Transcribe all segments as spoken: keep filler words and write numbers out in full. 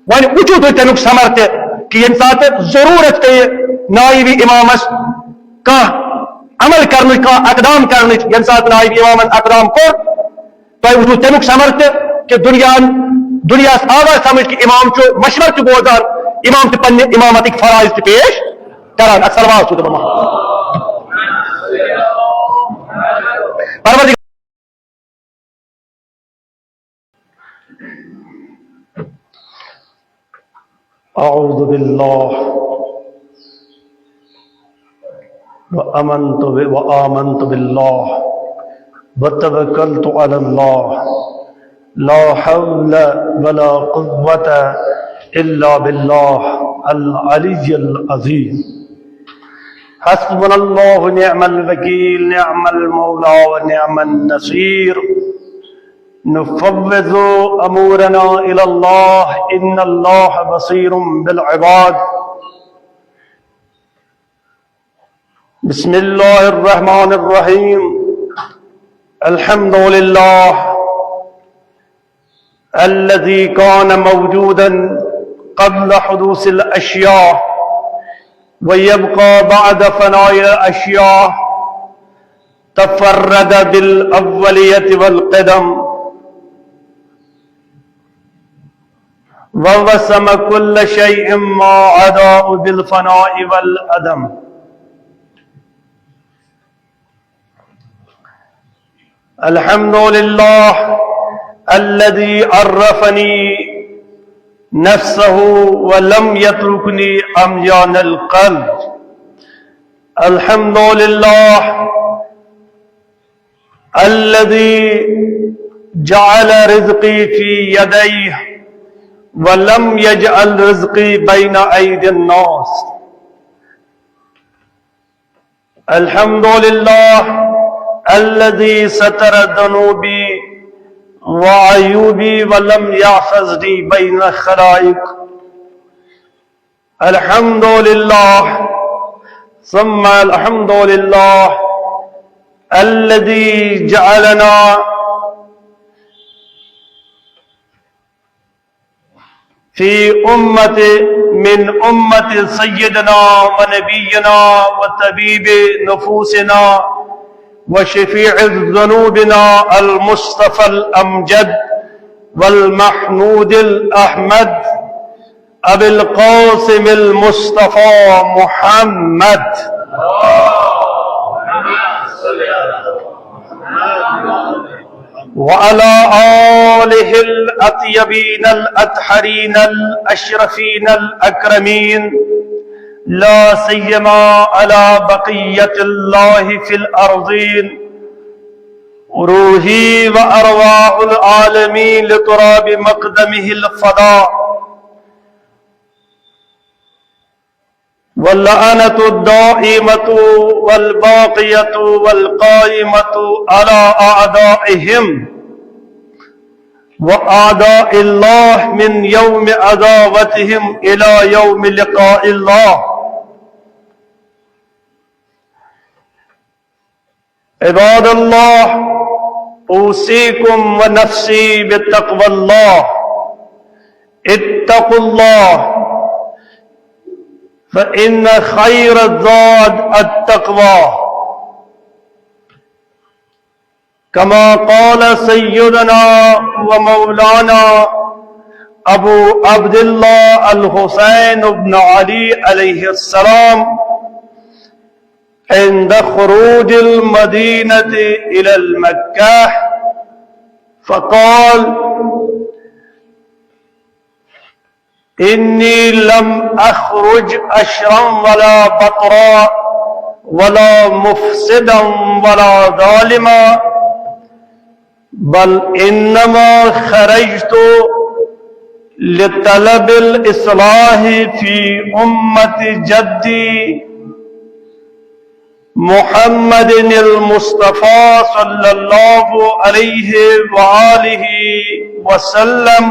وۄنۍ وٕچھِو تُہۍ تَمیُک ثمر تہِ، کہِ ییٚمہِ ساتہٕ ضروٗرت پیٚیہِ نایبِ امامس کانٛہہ عمل کرنٕچ، کانٛہہ اقدام کرنٕچ، ییٚمہِ ساتہٕ نایبِ امامن اقدام کوٚر، تۄہہِ وٕچھِو تَمیُک ثمر تہِ، کہِ دُنیاہن، دُنیاہس آو سمجھ کہِ امام چھُ مشورٕ تہِ بوزان، امام تہِ پننہِ امامتٕکۍ فرائض تہِ پیش کران۔ اکھ صلوات چھُ دَپان محمد۔ پروردگار أعوذ بالله وآمنت ب-، وآمنت بالله وتوكلت على الله، لا حول ولا قوة إلا بالله العلي العظيم. حسبنا الله ونعم الوكيل، نعم المولى ونعم النصير. نفوض أمورنا إلى الله، إن الله بصير بالعباد. بسم الله الرحمن الرحيم. الحمد لله الذي كان موجودا قبل حدوث الأشياء ويبقى بعد فناء الأشياء، تفرد بالأولية والقدم، ووسم كل شيء ما عداه بالفناء والعدم. الحمد لله الذي عرفني نفسه ولم يتركني عميان القلب. الحمد لله الذي جعل رزقي في يديه ولم يجعل رزقي بين أيدي الناس. الحمد لله الذي ستر ذنوبي وعيوبي ولم يحفظني بين خلائق. الحمد لله ثم الحمد لله الذي جعلنا في أمة من أمة سيدنا ونبينا وطبيب نفوسنا وشفيع ذنوبنا المصطفى الأمجد والمحمود الأحمد أبي القاسم المصطفى محمد. وعلى آله الأطيبين الأطهرين الأشرفين الأكرمين، لا سيما على بقية الله في الأرضين، روحي وأرواح العالمين لتراب مقدمه الفداء. واللعنة الدائمة والباقية والقائمة على أعدائهم وأعداء الله من يوم عداوتهم إلى يوم لقاء الله. عباد الله، أوصيكم ونفسي بتقوى الله. اتقوا الله، فإن خير الزاد التقوى. كما قال سيدنا ومولانا أبو عبد الله الحسين بن علي عليه السلام عند خروج المدينة إلى المكة، فقال: إني لم أخرج أشرا ولا بطرا ولا مفسدا ولا ظالما، بل إنما خرجت لطلب الإصلاح في أمة جدي محمد المصطفى صلى الله عليه وآله وسلم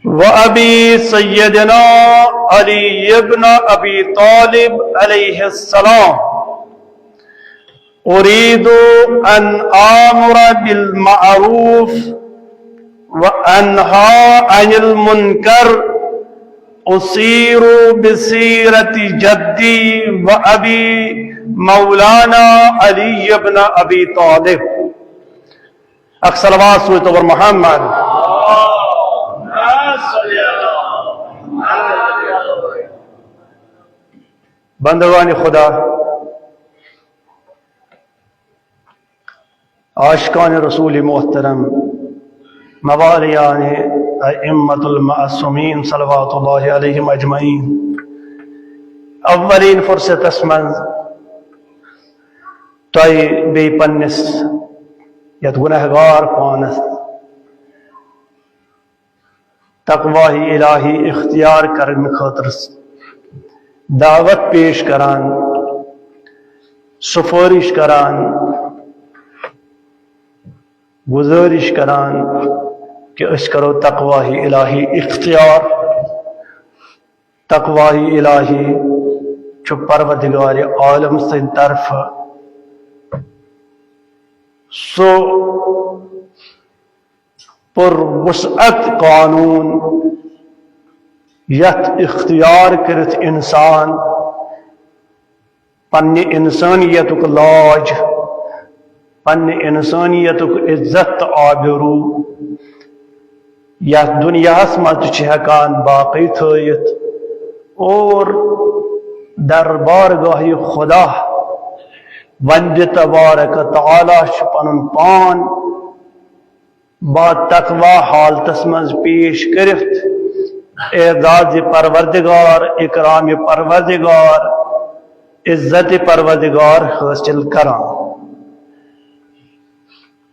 وأبي سيدنا علي بن أبي طالب عليه السلام. أريد أن آمر بالمعروف وأنهى عن المنكر، أسير بسيرة جدي وأبي مولانا علي بن أبي طالب. اکھ صلوات سوز تور محمد۔ بندگان خدا، عاشقان رسول محترم، موالیان ائمۃ المعصومین صلوات اللہ علیہم اجمعین، اولین فرصتس منٛز تۄہہِ بیٚیہِ پننِس یتھ گنہگار پانس تقوی الہی اختیار کرنہٕ خٲطرٕ دعوت پیش کران، سفٲرِش کران، گزٲرِش کران کہِ أسۍ کرو تقوی الہی اختیار۔ تقوی الہی چھُ پروردگار عالم سٕنٛدِ طرفہٕ سُہ پر وسعت قانون، یتھ اختیار کٔرِتھ انسان پننہِ انسانیتُک لاج، پننہِ انسانیتُک عزت تہٕ آبروٗ یتھ دنیاہس منٛز تہِ چھِ ہٮ۪کان باقٕے تھٲیِتھ اور دربارگاہ خدا وندِ تبارک تعالیٰ چھُ پنُن پان با تقوی حالتس منٛز پیش کٔرِتھ اعزازِ پروردگار، اکرامِ پروردگار، عزتِ پروردگار حٲصِل کران۔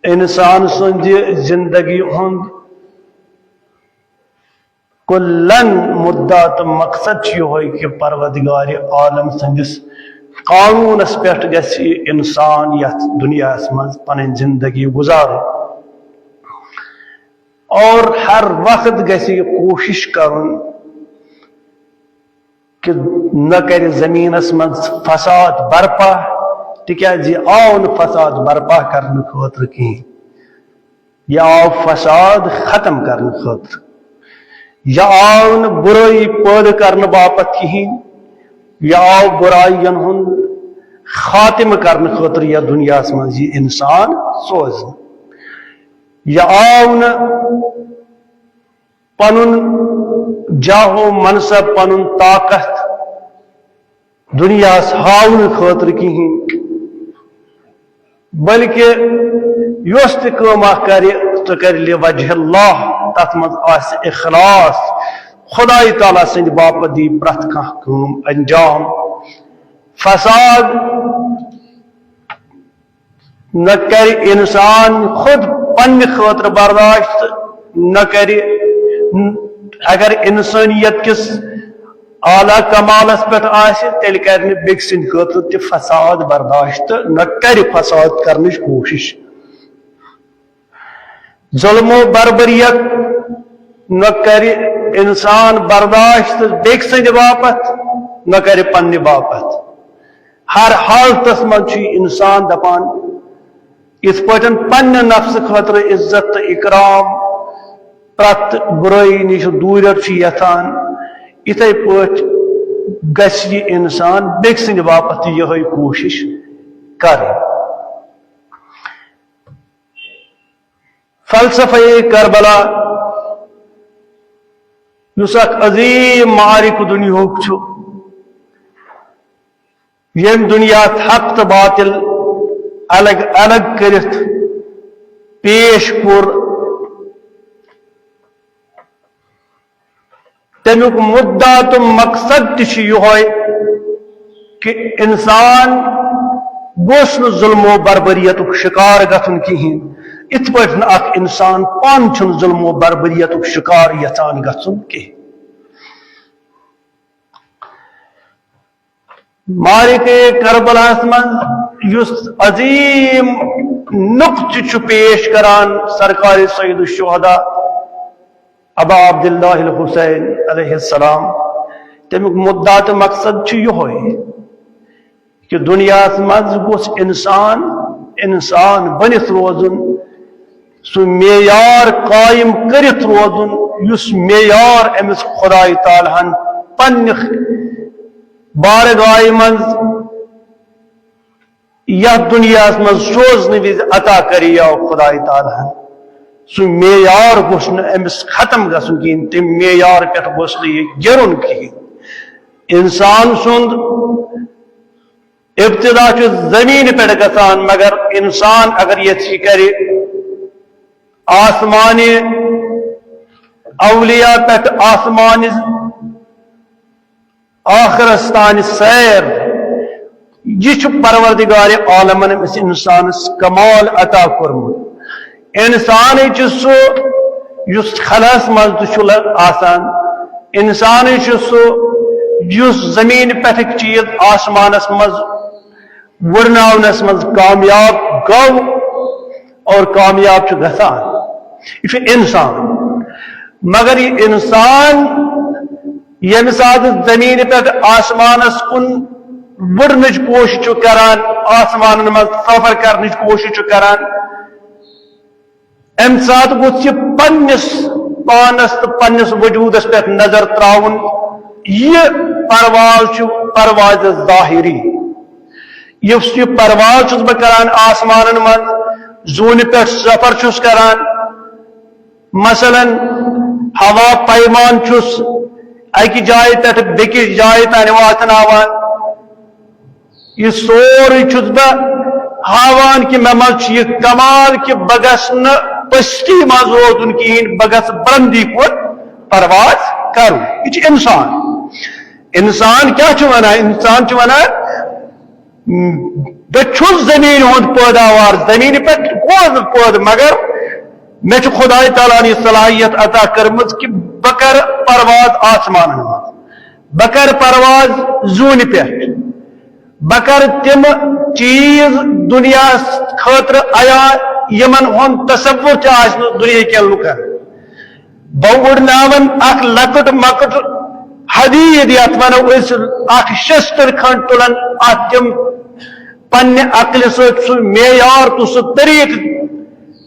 انسان سٕنٛزِ زندگی ہُنٛد کُلن مُدعا تہٕ مقصد چھُ یِہوٚے کہِ پروردگارِ عالم سٕنٛدِس قانوٗنس پٮ۪ٹھ گژھِ یہِ انسان یتھ دُنیاہس منٛز پنٕنۍ زندگی گُزارُن۔ اور ہر وقت گژھِ یہِ کوٗشش کرُن کہِ نہ کرِ زمینس منٛز فساد برپا، تِکیازِ یہِ آو نہٕ فساد برپا کرنہٕ خٲطرٕ کِہیٖنۍ۔ یہِ آو فساد ختم کرنہٕ خٲطرٕ۔ یہِ آو نہٕ بُرٲیی پٲدٕ کرنہٕ باپتھ کِہیٖنۍ۔ یہِ آو بُرایَن ہُنٛد خاتمہٕ کرنہٕ خٲطرٕ یَتھ دُنیاہَس منٛز یہِ اِنسان سوزنہٕ۔ یہِ آو نہٕ پنُن جاہ و منصب، پنُن طاقت دُنیاہَس ہاونہٕ خٲطرٕ کِہیٖنۍ، بلکہِ یۄس تہِ کٲم اکھ کرِ، سۄ کرِ لِوجہ اللہ، تَتھ منٛز آسہِ اخلاص، خدایہِ تعالیٰ سٕنٛدِ باپتھ دی پرٛٮ۪تھ کانٛہہ کٲم انجام۔ فساد نہ کرِ انسان خود پننہِ خٲطرٕ برداشت، نہ کرِ، اگر انسانیت کِس اعلیٰ کمالس پٮ۪ٹھ آسہِ، تیٚلہِ کرِ نہٕ بیٚکہِ سٕنٛدِ خٲطرٕ تہِ فساد برداشت، نہ کرِ فساد کرنٕچ کوٗشش۔ ظلم و بربریت نہ کرِ انسان برداشت بیٚکہِ سٕنٛدِ باپتھ، نہ کرِ پننہِ باپتھ۔ ہر حالتس منٛز چھُ یہِ انسان دپان، یِتھ پٲٹھۍ پننہِ نفسہٕ خٲطرٕ عزت تہٕ اکرام، پرٛٮ۪تھ بُرٲیی نِش دوٗرٮ۪ر چھُ یژھان، یِتھے پٲٹھۍ گژھِ یہِ انسان بیٚکہِ سٕنٛدِ باپتھ تہِ یِہوٚے کوٗشش کرٕنۍ۔ فلسفہ کربلا، یُس اکھ عظیم معرکہ دنیاہُک چھُ، ییٚمۍ دُنیا حق تہٕ باطل الگ الگ کٔرِتھ پیش کوٚر، تَمیُک مُدعا تہٕ مقصد تہِ چھُ یِہوٚے کہِ اِنسان گوٚژھ نہٕ ظُلم و بربریتُک شِکار گژھُن کِہیٖنۍ، یِتھ پٲٹھۍ نہٕ اکھ اِنسان پانہٕ چھُنہٕ ظُلم و بربریتُک شِکار یَژھان گژھُن کِہیٖنۍ۔ معرکہ کربلاہس منٛز یُس عظیم نقطہٕ چھُ پیش کران سرکار سید الشہداء ابا عبداللہ الحسین علیہ السلام، تَمیُک مُدعا تہٕ مقصد چھُ یِہوٚے کہِ دُنیاہس منٛز گوٚژھ اِنسان اِنسان بٔنِتھ روزُن، سُہ معیار قائم کٔرِتھ روزُن، یُس معیار أمِس خدائے تعالیٰ ہن پننہِ بارگاہہِ منٛز یتھ دنیاہس منٛز سوزنہٕ وِزِ عطا کریو خدائے تعالیٰ ہن۔ سُہ معیار گوٚژھ نہٕ أمِس ختم گژھُن کِہیٖنۍ، تَمہِ معیار پٮ۪ٹھ گوٚژھ نہٕ یہِ گِرُن کِہیٖنۍ۔ انسان سُنٛد ابتدا چھُ زمینہِ پٮ۪ٹھ گژھان، مگر انسان اگر یژھِ کرِ آسمانہِ اولیاء پٮ۪ٹھ آسمانہِ آخرس تانۍ سیر، یہِ چھُ پروردگار عالمن أمِس انسانس کمال عطا کوٚرمُت۔ انسانٕے چھُ سُہ یُس خلاہس منٛز تہِ چھُ لگ-، آسان۔ انسانٕے چھُ سُہ یُس زمین پٮ۪ٹھٕکۍ چیٖز آسمانس منٛز وُڑناونس منٛز کامیاب گوٚو اور کامیاب چھُ گژھان۔ یہِ چھُ انسان۔ مگر یہِ انسان ییٚمہِ ساتہٕ زمینہِ پٮ۪ٹھ آسمانس کُن وُڑنٕچ کوٗشِش چھُ کران، آسمانن منٛز سفر کرنٕچ کوٗشِش چھُ کران، امہِ ساتہٕ گوٚژھ یہِ پننِس پانس تہٕ پننِس وجوٗدس پٮ۪ٹھ نظر ترٛاوُن۔ یہِ پرواز چھُ پرواز ظاہری۔ یُس یہِ پرواز چھُس بہٕ کران آسمانن منٛز، زوٗنہِ پٮ۪ٹھ سفر چھُس کران، مثلاً، ہوا پیمان چھُس اکہِ جایہِ پٮ۪ٹھ بیٚکِس جایہِ تانۍ واتناوان۔ یہِ سورُے چھُس بہٕ ہاوان کہِ مےٚ منٛز چھُ یہِ کمال کہِ بہٕ گژھٕ نہٕ پستی منٛز روزُن کِہیٖنۍ، بہٕ گژھٕ بلندی کُن پرواز کرُن۔ یہِ چھُ انسان۔ انسان کیٛاہ چھُ ونان؟ انسان چھُ ونان، بہٕ چھُس زمین ہُنٛد پٲداوار، زمینہِ پٮ۪ٹھ گوس بہٕ پٲدٕ، مگر مےٚ چھُ خدائے تعالیٰ ہن یہِ صلاحیت عطا کٔرمٕژ کہِ بہٕ کرٕ پرواز آسمانن منٛز، بہٕ کرٕ پرواز زوٗنہِ پٮ۪ٹھ، بہٕ کرٕ تِم چیٖز دُنیاہس خٲطرٕ عیان یِمن ہُنٛد تصور تہِ آسہِ نہٕ دُنیہکٮ۪ن لُکن۔ بہٕ وُڑناون اکھ لۄکُٹ مۄکُٹ حدیٖد، یتھ ونو أسۍ، اکھ شستٕر کھنڈ تُلن اتھ تِم پننہِ عقلہِ سۭتۍ سُہ معیار تہٕ سُہ طریٖقہٕ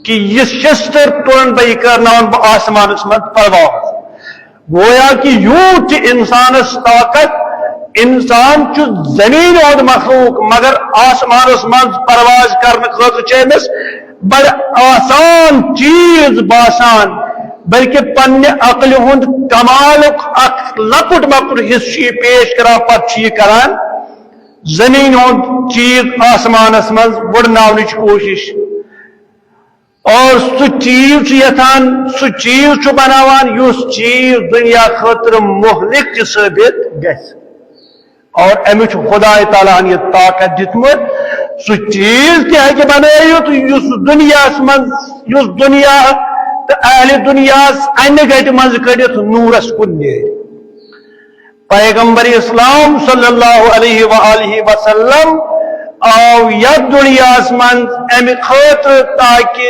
کہِ یہِ شستٕر تُلن بہٕ، یہِ کرناون بہٕ آسمانس منٛز پرواز۔ گویا کہِ یوٗت چھُ انسانس طاقت، انسان چھُ زمین ہُنٛد مخلوق، مگر آسمانس منٛز پرواز کرنہٕ خٲطرٕ چھُ أمِس بڑٕ آسان چیٖز باسان، بلکہ پننہِ عقلہِ ہُنٛد کمالُک اکھ لۄکُٹ مۄکُٹ حصہٕ چھُ یہِ پیش کران، پتہٕ چھُ یہِ کران زمین ہُنٛد چیٖز آسمانس منٛز وُڑناونٕچ کوٗشش۔ اور سُہ چیٖز چھُ یژھان، سُہ چیٖز چھُ بناوان، یُس چیٖز دُنیا خٲطرٕ مہلک تہِ ثٲبت گژھِ۔ اور أمِس چھُ خدائے تعالیٰ ہن یہِ طاقت دیُتمُت، سُہ چیٖز تہِ ہیٚکہِ بنٲوِتھ، یُس دُنیاہس منٛز، یُس دُنیا تہٕ اہلِ دُنیاہس انہِ گٹہِ منٛز کٔڑِتھ نوٗرس کُن نیرِ۔ پیغمبر اسلام صلی اللہ علیہ وآلہ وسلم آو یتھ دنیاہس منٛز امہِ خٲطرٕ تاکہِ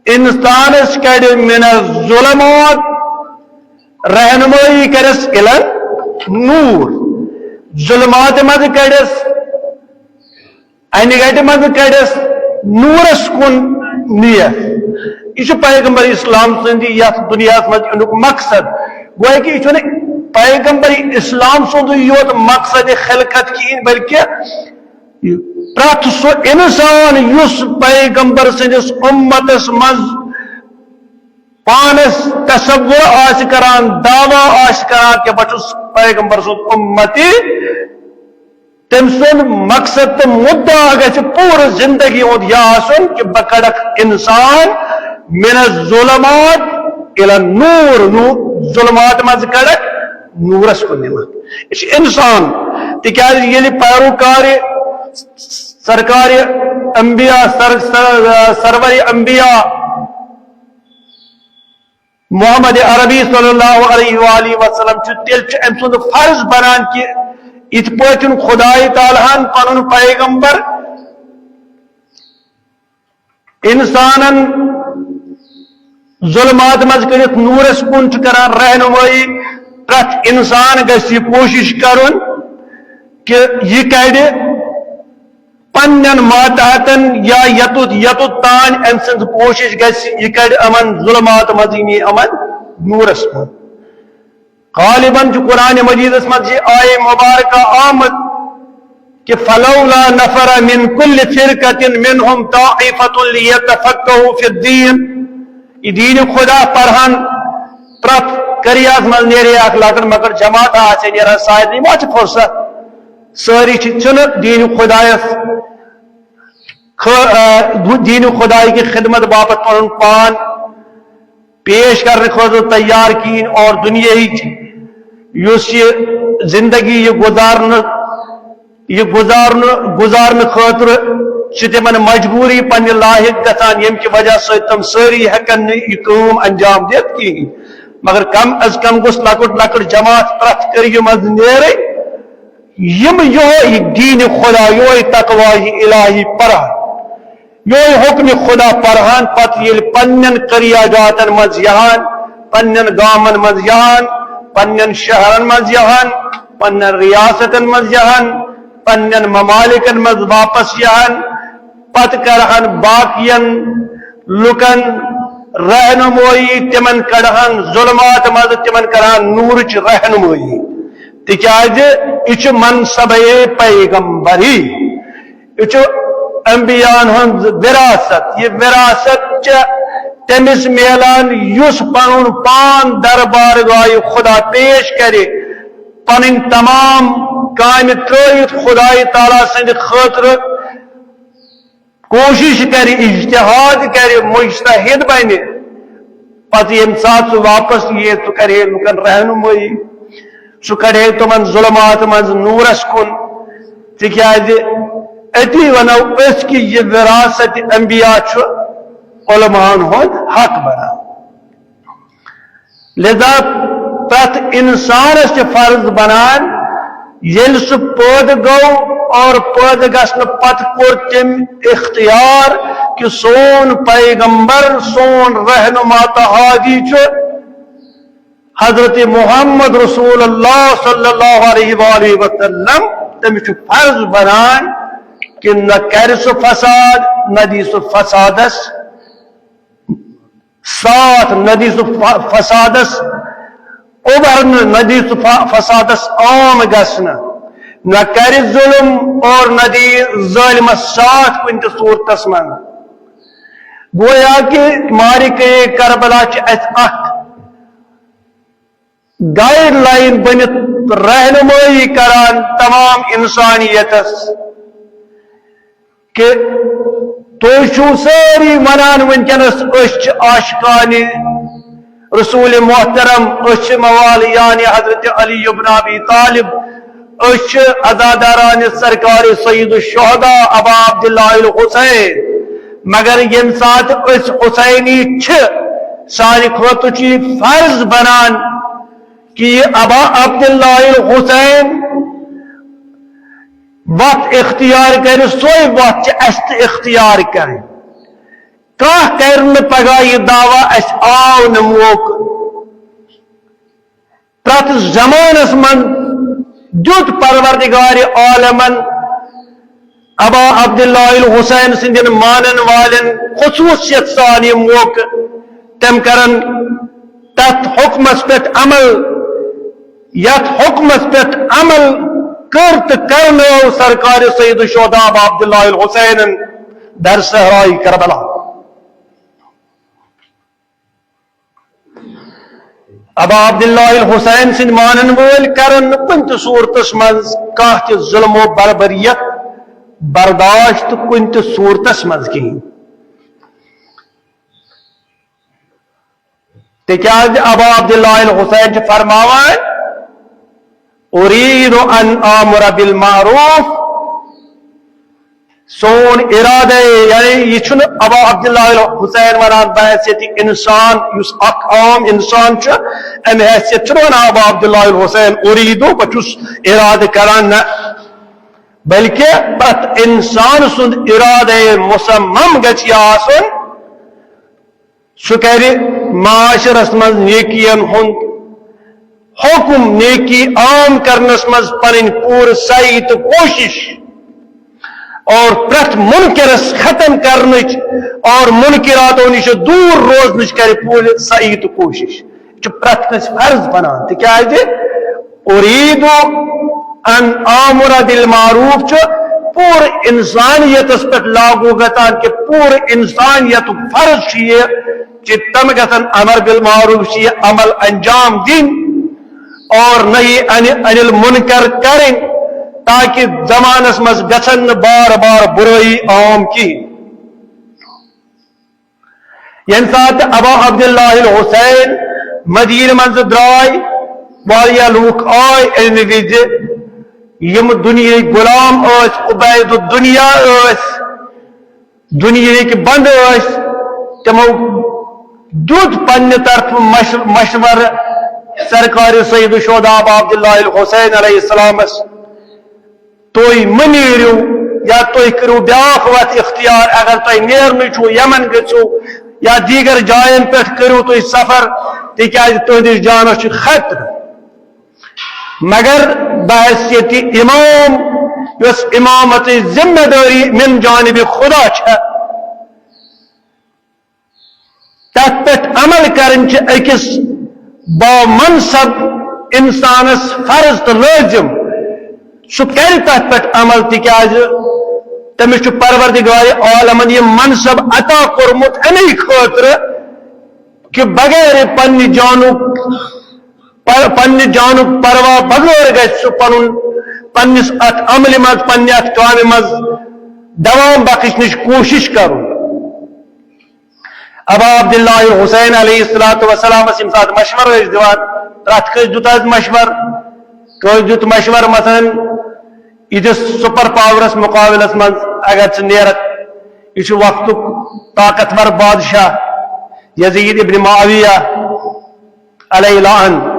انسانس کڑِ من الظلمات، رہنمٲیی کرس الى نور، ظلمات منٛز کڑس، انہِ گٹہِ منٛز کڑس نورس کُن نیتھ۔ یہِ چھُ پیغمبر اسلام سٕنٛدِ یتھ دُنیاہس منٛز یِنُک مقصد۔ گویا کہِ یہِ چھُنہٕ پیغمبر اسلام سُنٛدُے یوت مقصد خلقت کِہیٖنۍ، بلکہِ پرٛٮ۪تھ سُہ انسان یُس پیغمبر سٕنٛدِس اُمتس منٛز پانس تصور آسہِ کران، دعویٰ آسہِ کران کہِ بہٕ چھُس پیغمبر سُنٛد اُمتی، تٔمۍ سُنٛد مقصد تہٕ مُدعا گژھِ پوٗرٕ زندگی ہُنٛد یہِ آسُن کہِ بہٕ کڑکھ انسان من الظلمات الی النور، نو-، ظلمات منٛز کڑکھ نورس کُن نِمکھ۔ یہِ چھُ انسان، تِکیازِ ییٚلہِ پیروکار سرکار انبیاء، سر-، سر-، سرور انبیاء محمد عربی صلی اللہ علیہ وآلہ وسلم چھُ، تیٚلہِ چھُ أمۍ سُنٛد فرض بنان کہِ یِتھ پٲٹھۍ خدائے تعالیٰ ہن پنُن پیغمبر انسانن ظلمات منٛز کٔڑِتھ نورس کُن چھُ کران رہنمٲیی، پرٛٮ۪تھ انسان گژھِ یہِ کوٗشِش کرُن کہِ یہِ کڑِ پننٮ۪ن ماتحتن یا یتُتھ یتُتھ تام أمۍ سٕنٛز کوٗشِش گژھِ، یہِ کڑِ یِمن ظلمات منٛز، یہِ نی یِمن نوٗرس منٛز۔ غالباً چھُ قرآن مجیدس منٛز یہِ آیہِ مبارکہ آمٕژ کہ فلولا نفر من كل فرقة منهم طائفة ليتفقهوا في الدين۔ یہِ دیٖنِ خدا پرہن، پرٛٮ۪تھ قریس منٛز نیرِ اکھ لۄکٕٹ مۄکٕٹ جماعت، آسہِ نیران سارنٕے ما چھِ فرصت؟ سٲری چھِ، چھِنہٕ دیٖنِ خدایس خٲ-، آ، دیٖنِ خدایہِ کہِ خدمت باپتھ پنُن پان پیش کرنہٕ خٲطرٕ تیار کِہیٖنۍ، اور دُنیاہٕچ یُس یہِ زندگی یہِ گُزارنہٕ، یہِ گُزارنہٕ، گُزارنہٕ خٲطرٕ چھِ تِمن مجبوٗری پننہِ لاحق گژھان، ییٚمہِ کہِ وجہ سۭتۍ تِم سٲری ہٮ۪کن نہٕ یہِ کٲم انجام دِتھ کِہیٖنۍ۔ مگر کم از کم گوٚژھ لۄکُٹ لۄکُٹ جماعت پرٛٮ۪تھ قریہِ منٛز نیرٕنۍ، یِم یِہوٚے دیٖنِ خدا، یِہوٚے تقوی الہی پرہن، یِہوٚے حکمِ خدا پرہن، پتہٕ ییٚلہِ پننٮ۪ن قریہ جاتن منٛز یِہن، پننٮ۪ن گامن منٛز یِہن، پننٮ۪ن شہرن منٛز یِہن، پننٮ۪ن ریاستن منٛز یِہن، پننٮ۪ن ممالکن منٛز واپس یِہن، پتہٕ کرہن باقین لُکن رہنمٲیی، تِمن کڑہن ظلمات منٛز، تِمن کرہن نوٗرٕچ رہنمٲیی، تِکیازِ یہِ چھُ منصبِ پیغمبری، یہِ چھُ انبیاءن ہٕنٛز وراثت۔ یہِ وراثت چھِ تٔمِس میلان یُس پنُن پان دربارگاہِ خدا پیش کرِ، پنٕنۍ تمام کامہِ ترٲوِتھ خدایہِ تعالیٰ سٕنٛدِ خٲطرٕ کوٗشِش کرِ، اجتہاد کرِ، مجتہد بنہِ۔ پتہٕ ییٚمہِ ساتہٕ سُہ واپس یِیہِ، سُہ کرِ ہے لُکن رہنمٲیی، سُہ کڑِ ہے تِمن ظلمات منٛز نوٗرس کُن۔ تِکیازِ أتی ونو أسۍ کہِ یہِ وراثت انبیاء چھُ علماءن ہُنٛد حق بنان۔ لذا پرٛٮ۪تھ انسانس چھِ فرض بنان، ییٚلہِ سُہ پٲدٕ گوٚو اور پٲدٕ گژھنہٕ پتہٕ کوٚر تٔمۍ اختیار کہِ سون پیغمبر، سون رہنما تہٕ ہادی چھُ حضرت محمد رسول اللہ صلی اللہ علیہ وآلہ وسلم، تٔمِس چھُ فرض بنان کہِ نہ کرِ سُہ فساد، نہ دی سُہ فسادس ساتھ، نہ دی سُہ ف-، فسادس اُبرنہٕ، نہ دی سُہ ف-، فسادس عام گژھنہٕ، نہ کرِ ظلم اور نہ دی ظٲلمس ساتھ کُنہِ تہِ صورتس منٛز۔ گویا کہ معرکہ کربلا چھِ اَسہِ اکھ گائیڈ لائن بنِتھ رہنمٲیی کران تمام انسانیتس کہ تُہۍ چھِو سٲری ونان وٕنکیٚنس أسۍ چھِ عاشقانِ رسول محترم، أسۍ چھِ موالیانِ حضرت علی ابن ابی طالب، أسۍ چھِ عزادارانِ سرکار سید الشہداء ابا عبداللہ الحسین۔ مگر ییٚمہِ ساتہٕ أسۍ حسینی چھِ، سانہِ خٲطرٕ چھُ یہِ فرض بنان کہِ یہِ ابا عبداللہ الحسین وتھ اختیار کرِ، سۄے وتھ چھِ اَسہِ تہِ اختیار کرٕنۍ۔ کانٛہہ کرِ نہٕ پگاہ یہِ دعویٰ، اَسہِ آو نہٕ موقعہٕ۔ پرٛٮ۪تھ زمانس منٛز دیُت پروردگارِ عالمن ابا عبداللہ الحسین سٕنٛدٮ۪ن مانن والٮ۪ن خصوٗصیت سان یہِ موقعہٕ۔ تِم کرن تتھ حکمس پٮ۪ٹھ عمل، یتھ حکمس پٮ۪ٹھ عمل کٔر تہٕ کرنٲو سرکار سید الشہداء ابا عبداللہ الحسینن در صحرائے کربلا۔ ابا عبداللہ الحسین سٕنٛدۍ مانن وٲلۍ کرن نہٕ کُنہِ تہِ صورتس منٛز کانٛہہ تہِ ظلم و بربریت برداشت کُنہِ تہِ صورتس منٛز کِہیٖنۍ۔ تِکیازِ ابا عبداللہ الحسین چھِ فرماوان، "ارید ان آمر بالمعروف"، سون ارادٕ، یعنی یہِ چھُنہٕ ابا عبداللہ الحسین ونان بحیثیت انسان، یُس اکھ عام انسان چھُ، امہِ حیثیت چھُنہٕ ونان ابا عبداللہ الحسین، "اریدو"، بہٕ چھُس ارادٕ کران، نہ، بلکہِ پرٛٮ۪تھ انسان سُنٛد ارادٕ مصمم گژھِ یہِ آسُن، سُہ کرِ معاشرس منٛز نیکین ہُنٛد حکم، نیکی عام کرنس منٛز پنٕنۍ پوٗرٕ سعی تہٕ کوٗشش۔ اور پرٛٮ۪تھ منکرس ختم کرنٕچ اور منکراتو نِش دوٗر روزنٕچ کرِ پوٗرٕ سعی تہٕ کوٗشش۔ یہِ چھُ پرٛٮ۪تھ کٲنٛسہِ فرض بنان، تِکیازِ اُریٖدُ ان آمُرَ بالمعروف چھُ پوٗرٕ انسانیتس پٮ۪ٹھ لاگو گژھان، کہِ پوٗرٕ انسانیتُک فرض چھُ یہِ کہِ تِم گژھن امر بالمعروف چھِ یہِ عمل انجام دِنۍ اور نہی عن، عن المنکر کرٕنۍ، تاکہ زمانس منٛز گژھن نہٕ بار بار برٲیی عام کینٛہہ۔ ییٚمہِ ساتہٕ ابا عبداللہ الحسین مدینہ منٛز درٛاے، واریاہ لوٗکھ آے اَمہِ وِزِ، یِم دُنیہٕکۍ غلام ٲسۍ، عبید الدنیا ٲسۍ، دُنیہٕکۍ بنٛد ٲسۍ، تِمو دیُت پننہِ طرفہٕ مش-، مشورٕ سرکار سید الشہداء ابا عبداللہ الحسین علیہ السلامس، تُہۍ مہٕ نیٖرِو، یا تُہۍ کٔرِو بیٛاکھ وَتھ اختیار، اگر تۄہہِ نیرنٕے چھُو، یمن گٔژھِو یا دیٖگر جاین پٮ۪ٹھ کٔرِو تُہۍ سفر، تِکیٛازِ تُہٕنٛدِس جانس چھُ خطرٕ۔ مگر بحیثیت امام، یۄس امامتٕچ ذمہ دٲری من جانب خدا چھےٚ، تتھ پٮ۪ٹھ عمل کرٕنۍ چھِ أکِس بامنصب انسانس فرض تہٕ لٲزم۔ سُہ کرِ تتھ پٮ۪ٹھ عمل، تِکیازِ تٔمِس چھُ پروردگار عالمن یہِ منصب عطا کوٚرمُت امے خٲطرٕ کہِ بغیر پننہِ جانُک، پ-، پننہِ جانُک پرواہ بغٲر گژھِ سُہ پنُن، پننِس اتھ عملہِ منٛز، پننہِ اتھ کامہِ منٛز دوام بخشنٕچ کوٗشش کرُن۔ ابا عبداللہ حسین علیہ الصلوۃ والسلامس ییٚمہِ ساتہٕ مشورٕ ٲسۍ دِوان، پرٛٮ۪تھ کٲنٛسہِ دیُت حظ مشورٕ۔ کٲنٛسہِ دیُت مشورٕ، مثلاً، یِتھِس سپر پاورس مقابلس منٛز اگر ژٕ نیرکھ، یہِ چھُ وقتُک طاقتور بادشاہ یزید ابن معاویہ علیہ لعن۔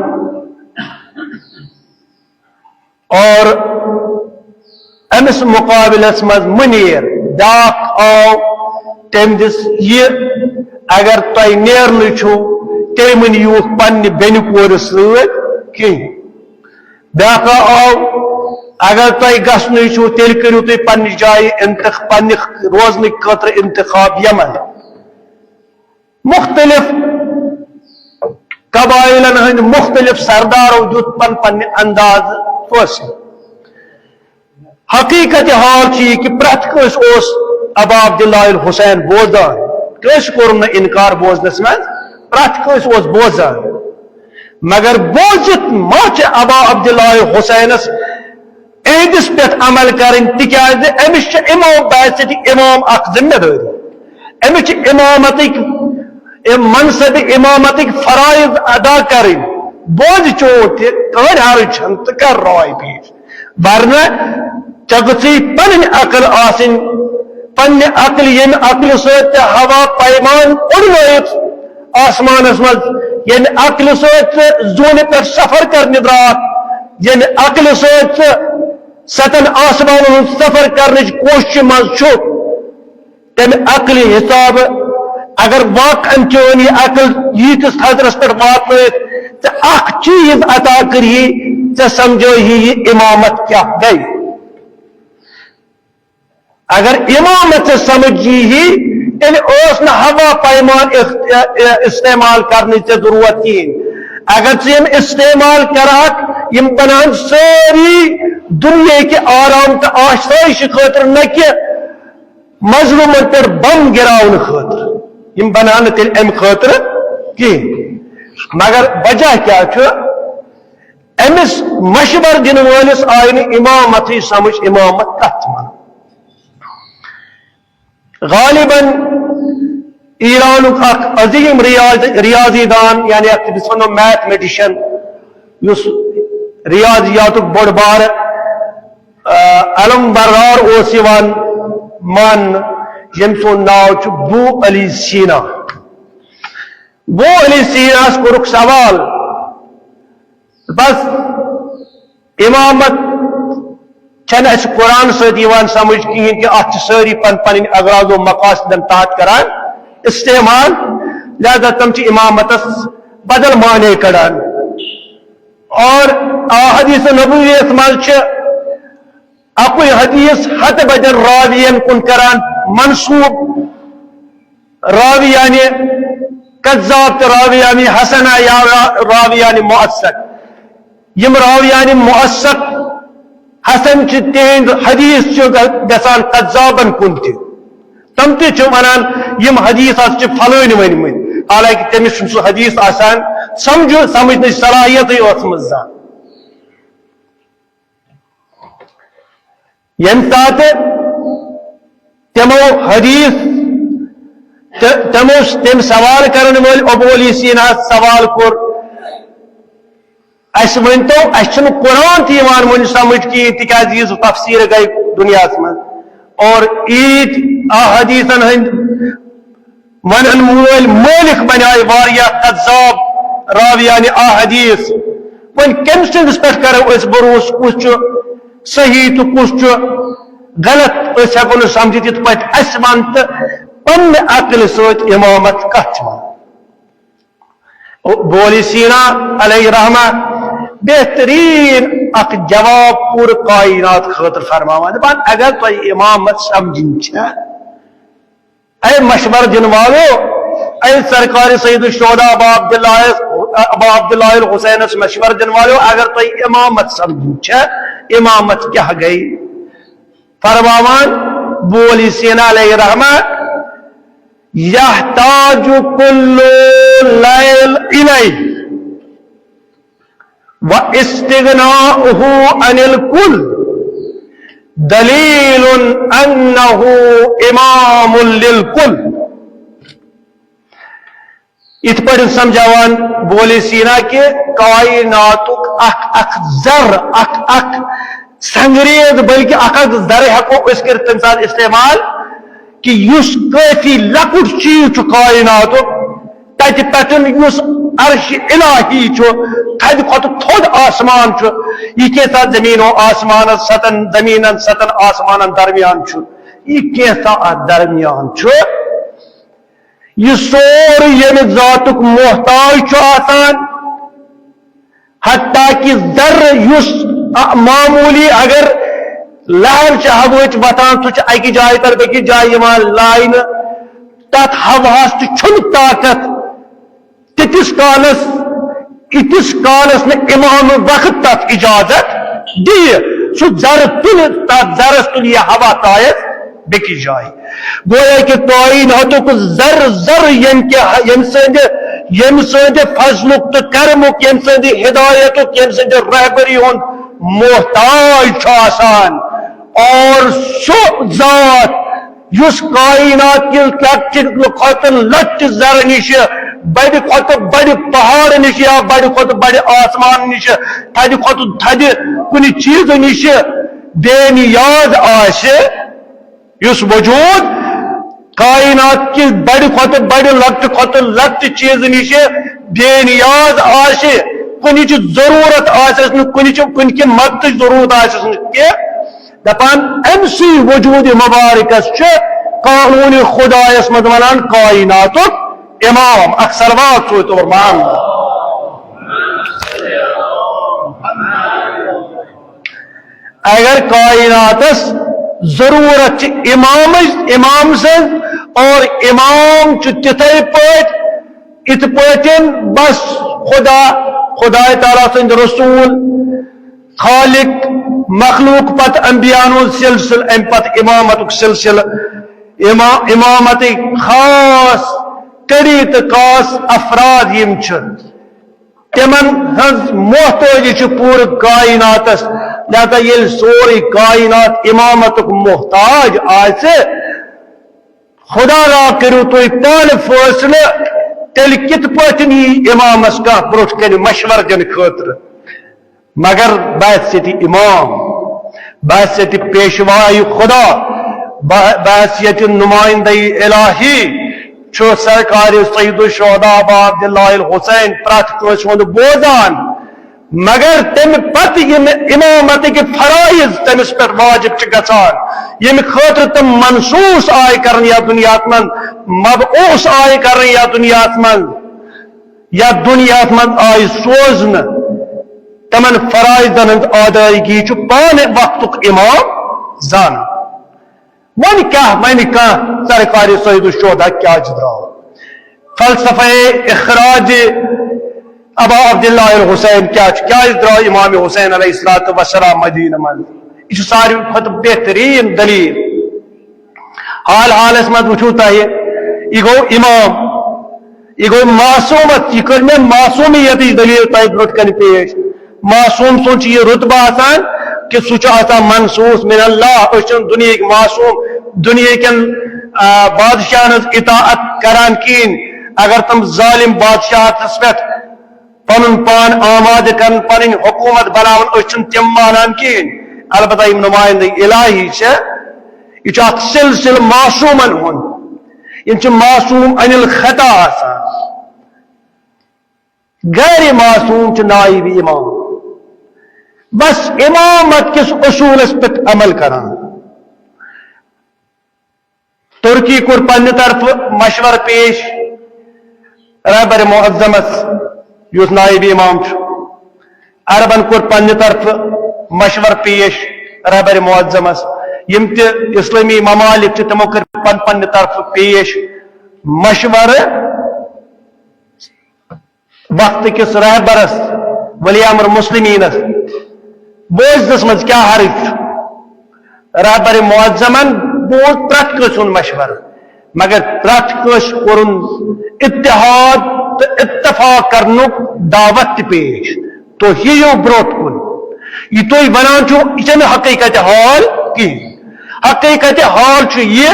اور أمِس مقابلس منٛز مُنیٖر بیٛاکھ آو، تٔمۍ دِژ یہِ، اگر تۄہہِ نیرنٕے چھُو، تیٚلہِ مہٕ نِیوٗکھ پننہِ بیٚنہِ کورِ سۭتۍ کِہیٖنۍ۔ بیٛاکھ آو، اگر تۄہہِ گژھنٕے چھُو، تیٚلہِ کٔرِو تُہۍ پننہِ جایہِ انتخ-، پننہِ روزنٕکۍ خٲطرٕ انتخاب یمن۔ مختلف قبائلن ہٕنٛدۍ مختلف سردارو دیُت پن پننہِ انداز فٲصلہٕ۔ حقیقت حال چھِ یہِ کہِ پرٛٮ۪تھ کٲنٛسہِ اوس ابا عبداللہ الحسین بوزان، کٲنٛسہِ کوٚرُن نہٕ انکار بوزنس منٛز، پرٛٮ۪تھ کٲنٛسہِ اوس بوزان۔ مگر بوزِتھ ما چھِ ابا عبداللہ حسینس اہدِس پٮ۪ٹھ عمل کرٕنۍ، تِکیازِ أمِس چھِ امام بعثت امام اکھ ذمہ دٲری۔ أمِس چھِ امامتٕکۍ، أمۍ منصب امامتٕکۍ فرائض ادا کرٕنۍ۔ بوزِ چون تہِ، کٕہٕنۍ حرج چھَنہٕ، تہٕ کر راے پیش۔ ورنہ ژےٚ گٔژھٕے پنٕنۍ عقل آسٕنۍ، پننہِ عقلہِ، ییٚمہِ عقلہِ سۭتۍ ژےٚ ہوا پیمان اوٚڑنٲیِتھ آسمانس منٛز، ییٚمہِ عقلہِ سۭتۍ ژٕ زوٗنہِ پٮ۪ٹھ سفر کرنہِ درٛاکھ، ییٚمہِ عقلہِ سۭتۍ ژٕ ستن آسمانن ہُنٛد سفر کرنٕچ کوٗششہِ منٛز چھُکھ، تمہِ عقلہِ حسابہٕ اگر واقعاً چٲنۍ یہِ عقل ییٖتِس تھزرس پٮ۪ٹھ واتنٲیِتھ ژےٚ اکھ چیٖز عطا کٔرِہی، ژےٚ سمجھٲیی یہِ امامت کیٛاہ گٔے۔ اگر امامت ژےٚ سمجھ ییہی، تیٚلہِ ٲس نہٕ ہوا پیمان اخت-، ا-، ا-، استعمال کرنٕچ ژےٚ ضروٗرت کِہیٖنۍ۔ اگر ژٕ یِم استعمال کرہکھ، یِم بنان سٲری دُنیہٕکہِ آرام تہٕ آسٲیشہِ خٲطرٕ، نہ کہِ مظلوٗمن پٮ۪ٹھ بم گِراونہٕ خٲطرٕ۔ یِم بنان نہٕ تیٚلہِ امہِ خٲطرٕ کِہیٖنۍ۔ مگر وجہ کیٛاہ چھُ؟ أمِس مشورٕ دِنہٕ وٲلِس آیہِ نہٕ امامتٕے سمجھ، امامت کتھ چھِ ونان۔ غالباً ایرانُک اکھ عظیٖم ریاض-، ریاضی دان، یعنی اکھ، أمِس ونو میتھمیٹیشن، یُس ریاضیاتُک بوٚڑ بارٕ، آ، علم بردار اوس یِوان ماننہٕ، ییٚمۍ سُنٛد ناو چھُ بو علی سینا۔ بو علی سیناہس کوٚرُکھ سوال، بس، امامت چھنہٕ اسہِ قرآن سۭتۍ یِوان سمجھ کِہیٖنۍ کہِ اتھ چھِ سٲری پن پنٕنۍ اغراض و مقاصدن تحت کران استعمال، لہذا تِم چھِ امامتس بدل معنی کڑان۔ اور احادیث نبویس منٛز چھِ اکوے حدیث ہتہٕ بدٮ۪ن راوین کُن کران منسوب، راویان کذاب تہٕ راویان حسنہ یا را-، راویان مؤثق۔ یِم راویان مؤثق حسن چھِ، تِہنٛد حدیث چھِ گژھان کذابن کُن تہِ۔ تِم تہِ چھِ ونان، یِم حدیث حظ چھِ فلٲنۍ ؤنۍ مٕتۍ، حالانکہ تٔمِس چھُنہٕ سُہ حدیث آسان سمجھُن، سمجھنٕچ صلاحیتٕے ٲسمٕژ زانٛہہ۔ ییٚمہِ ساتہٕ تِمو حدیث، تہِ-، تِمو، تٔمۍ سوال کرن وٲلۍ ابو علی سینا سوال کوٚر، "اَسہِ ؤنۍ تو، اَسہِ چھُنہٕ قرآن تہِ یِوان وۄنۍ سمجھ کِہیٖنۍ، تِکیازِ یہِ زٕ تفسیٖر گٔے دُنیاہَس منٛز۔ اور عیٖد احادیثن ہٕنٛدۍ ونن وٲلۍ مٲلک بنیٛاے واریاہ کذاب راویان احادیث۔ وۄنۍ کٔمۍ سٕنٛدِس پٮ۪ٹھ کرو أسۍ بروسہٕ؟ کُس چھُ صحیح تہٕ کُس چھُ غلط؟ أسۍ ہٮ۪کو نہٕ سمجھِتھ یِتھ پٲٹھۍ اَسہِ وَن تہٕ پننہِ عقلہِ سۭتۍ امامت کتھ چھِ وَنان؟" ابو علی سینا علیہ رحمہ بہترین اکھ جواب پورٕ کائنات خٲطرٕ فرماوان، دپان، اگر تۄہہِ امامت سمجھِنۍ چھےٚ، اے مشورٕ دِنہٕ والو، اے سرکار سید الشہداء ابا عبداللہ، ابا عبداللہ الحسینس مشورٕ دِنہٕ والو، اگر تۄہہِ امامت سمجھِنۍ چھےٚ، امامت کیٛاہ گٔے؟ فرماوان ابو علی سینا علیہ رحمہ، "یحتاج کل لیل الیہ و استغناؤہ عن الکل دلیل انہ امام للکل۔" یِتھ پٲٹھۍ سمجھاوان ابو علی سینا کہِ کائناتُک اکھ اکھ ذر، اکھ اکھ سنگریز، بلکہ اکھ اکھ ذرٕ ہٮ۪کو أسۍ کٔرِتھ تَمہِ ساتہٕ استعمال، کہِ یُس کٲفی لۄکُٹ چیٖز چھُ کائناتُک، تَتہِ پٮ۪ٹھ یُس عرش الہی چھُ، تھدِ کھۄتہٕ تھوٚد آسمان چھُ، یہِ کینٛژھا زمین و آسمانس ستن، زمینن ستن آسمانن درمیان چھُ، یہِ کینٛژھا اتھ درمیان چھُ، یہِ سورُے ییٚمہِ ذاتُک محتاج چھُ آسان، حتیٰ کہ ذرٕ یُس، آ، معمولی اگر لہر چھِ ہوہٕچ وۄتھان، سُہ چھُ اکہِ جایہِ پٮ۪ٹھ بیٚکِس جایہِ یِوان لاینہٕ، تتھ ہوہس تہِ چھُنہٕ طاقت تیٖتِس کالس، ییٖتِس کالس نہٕ امام وقت تتھ اجازت دِیہِ۔ سُہ ذرٕ تُلہِ، تتھ ذرس تُلہِ یہِ ہوا تایس بیٚکِس جایہِ۔ گویا کہ کائناتُک ذرٕ ذرٕ ییٚمہِ کہِ، ییٚمہِ سٕنٛدِ، ییٚمہِ سٕنٛدِ فضلُک تہٕ کرمُک، ییٚمہِ سٕنٛدِ ہدایتُک، ییٚمہِ سٕنٛدِ رہبری ہُنٛد محتاج چھُ آسان۔ اور سُہ ذات یُس کائنات کہِ لۄکٹہِ کھۄتہٕ لۄکٹہِ ذرٕ نِشہِ، بڑِ کھۄتہٕ بڑِ پہاڑ نِشہِ یا بڑِ کھۄتہٕ بڑِ آسمان نِشہِ، تھدِ کھۄتہٕ تھدِ کُنہِ چیٖزٕ نِشہِ بے نیاز آسہِ، یُس وجود کائنات کہِ بڑِ کھۄتہٕ بڑِ، لۄکٹہِ کھۄتہٕ لۄکٹہِ چیٖزٕ نِشہِ بے نیاز آسہِ، کُنِچ ضروٗرت آسٮ۪س نہٕ، کُنِچ، کُنہِ کہِ مدتٕچ ضروٗرت آسٮ۪س نہٕ کینٛہہ، دپان، أمۍ سٕے وجود مبارکس چھُ قانون خدایس منٛز ونان کائناتُک امام۔ اکھ صلوات سوز تو محمد۔ اگر کائناتس ضرورت چھِ امامٕچ، امام سٕنٛز، اور امام چھُ تِتھے پٲٹھۍ، یِتھ پٲٹھۍ بس خدا، خدائے تعالیٰ سٕنٛدۍ رسول، خالق، مخلوق، پتہٕ انبیاءن ہُنٛد سلسلہٕ، امہِ پتہٕ امامتُک سلسلہٕ، اما-، امامتٕکۍ خاص کڑی تہٕ خاص افراد یِم چھِ، تِمن ہٕنٛز محتٲجی چھِ پوٗرٕ کائناتس۔ لہذا ییٚلہِ سورُے کائنات امامتُک محتاج آسہِ، خدا را کٔرِو تُہۍ پانہٕ فٲصلہٕ، تیٚلہِ کِتھ پٲٹھۍ یی امامس کانٛہہ برٛونٛٹھ کنہِ مشورٕ دِنہٕ خٲطرٕ؟ مگر بحیثیت امام، بحیثیت پیشوائے خدا، بح-، بحیثیت نمائندہ الہی چھُ سرکار سید الشہداء ابا عبداللہ الحسین پرٛتھ کٲنٛسہِ ہُنٛد بوزان۔ مگر تمہِ پتہٕ یِم امامتٕکۍ فرائض تٔمِس پٮ۪ٹھ واجب چھِ گژھان، ییٚمہِ خٲطرٕ تِم منصوص آیہِ کرنہٕ یتھ دُنیاہس منٛز، مبعوث آیہِ کرنہٕ یتھ دُنیاہس منٛز، یتھ دُنیاہس منٛز آیہِ سوزنہٕ، تِمن فرائضن ہٕنٛز ادائیگی چھُ پانہٕ وقتُک امام زانان۔ وۄنۍ کیٛاہ وَنہِ کانٛہہ سرکار سید الشہداء کیٛازِ درٛاو؟ فلسفہ اخراج ابا عبداللہ الحسین کیٛاہ چھُ؟ کیٛازِ درٛاو امام حسین علیہ الصلوۃ والسلام مدینہ منٛز؟ یہِ چھُ ساروی کھۄتہٕ بہتریٖن دلیٖل۔ حال حالس منٛز وٕچھِو تۄہہِ، یہِ گوٚو امام، یہِ گوٚو معصومت، یہِ کٔر مےٚ معصومیتٕچ دلیٖل تۄہہِ برٛونٛٹھ کنہِ پیش۔ معصوم سُنٛد چھُ یہِ رُتبہٕ آسان کہِ سُہ چھُ آسان منصوص من اللہ۔ أسۍ چھِنہٕ دُنیہٕکۍ معصوم، دُنیہٕکٮ۪ن، آ، بادشاہن ہٕنٛز اطاعت کران کِہیٖنۍ۔ اگر تِم ظٲلِم بادشاہتس پٮ۪ٹھ پنُن پان آمادٕ کرن، پنٕنۍ حکومت بناون، أسۍ چھِنہٕ تِم مانان کِہیٖنۍ۔ البتہ یِم نمایندٕ الہی چھِ، یہِ چھُ اکھ سلسلہٕ معصومن ہُنٛد۔ یِم چھِ معصوم عن الخطا آسان۔ غیر معصوم چھِ نائب امام۔ بس امامت کِس اصوٗلس پٮ۪ٹھ عمل کران۔ ترکی کوٚر پننہِ طرفہٕ مشورٕ پیش رہبر معظمس، یُس نائب امام چھُ۔ عربن کوٚر پننہِ طرفہٕ مشورٕ پیش رہبر معظمس۔ یِم تہِ اسلٲمی ممالک چھِ، تِمو کٔر پن-، پننہِ طرفہٕ پیش مشورٕ وقت کِس رہبرس، ولی امر مسلمینس۔ بوزنس منٛز کیٛاہ حرج چھُ؟ رہبر معظمن بوز پرٛٮ۪تھ کٲنٛسہِ ہُنٛد مشورٕ، مگر پرٛٮ۪تھ کٲنٛسہِ کوٚرُن اتحاد تہٕ اتفاق کرنُک دعوت تہِ پیش۔ تُہۍ یِیِو برٛونٛٹھ کُن۔ یہِ تُہۍ ونان چھِو، یہِ چھَنہٕ حقیقت حال کِہیٖنۍ۔ حقیقت حال چھُ یہِ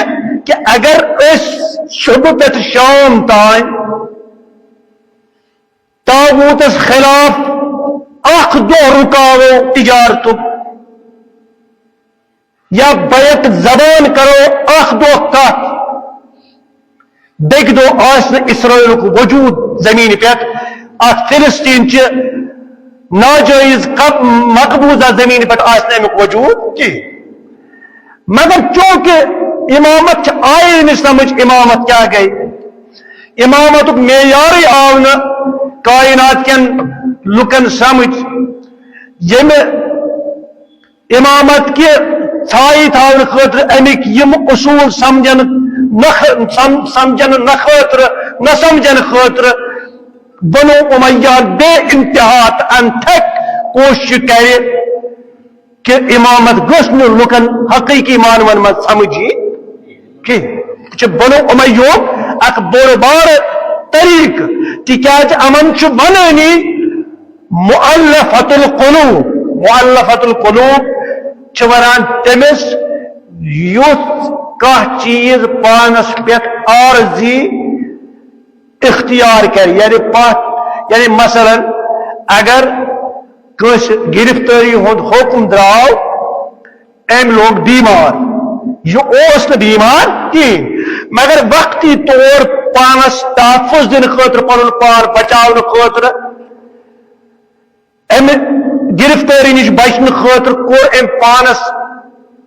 کہِ اگر أسۍ صبح پٮ۪ٹھ شام تام طاغوتس خلاف اکھ دۄہ رُکاوو تجارتُک، یا بیک زبان کرو اکھ دۄہ کتھ، بیٚکہِ دۄہ آسہِ نہٕ اسرائیلُک وجود زمینہِ پٮ۪ٹھ، اتھ فلسطین چہِ ناجٲیز قب-، مقبوضہ زمینہِ پٮ۪ٹھ آسہِ نہٕ امیُک وجود کِہیٖنۍ۔ مگر چونکہ امامت چھِ آیی نہٕ سمجھ، امامت کیٛاہ گٔے؟ امامتُک معیارٕے آو نہٕ کائنات کٮ۪ن لُکن سمجھ، ییٚمہِ امامت کہِ ژھایہِ تھاونہٕ خٲطرٕ، اَمِکۍ یِم اصوٗل سمجھن نہ خٲ-، سم-، سمجھن نہ خٲطرٕ، نہ سمجھن خٲطرٕ بنو امیہ بے انتہا تہٕ انتھک کوشش کرِ کہ امامت گٔژھ نہٕ لُکن حقیقی معنون منٛز سمجھ یِنۍ کینٛہہ۔ یہِ چھُ بنو امیہ اکھ بوٚڑ بار طریقہٕ، تِکیازِ یِمن چھُ ونٲنی مؤلفۃ القلوب۔ مؤلفۃ القلوب چھِ ونان تٔمِس یُس کانٛہہ چیٖز پانس پٮ۪ٹھ عارضی اختیار کرِ، یعنی پتھ، یعنی مثلاً اگر کٲنٛسہِ گرفتٲری ہُنٛد حکم درٛاو، أمۍ لوٚگ بیمار، یہِ اوس نہٕ بیمار کِہیٖنۍ، مگر وقتی طور پانس تحفظ دِنہٕ خٲطرٕ، پنُن پان بچاونہٕ خٲطرٕ، امہِ گرفتٲری نِش بچنہٕ خٲطرٕ کوٚر أمۍ پانس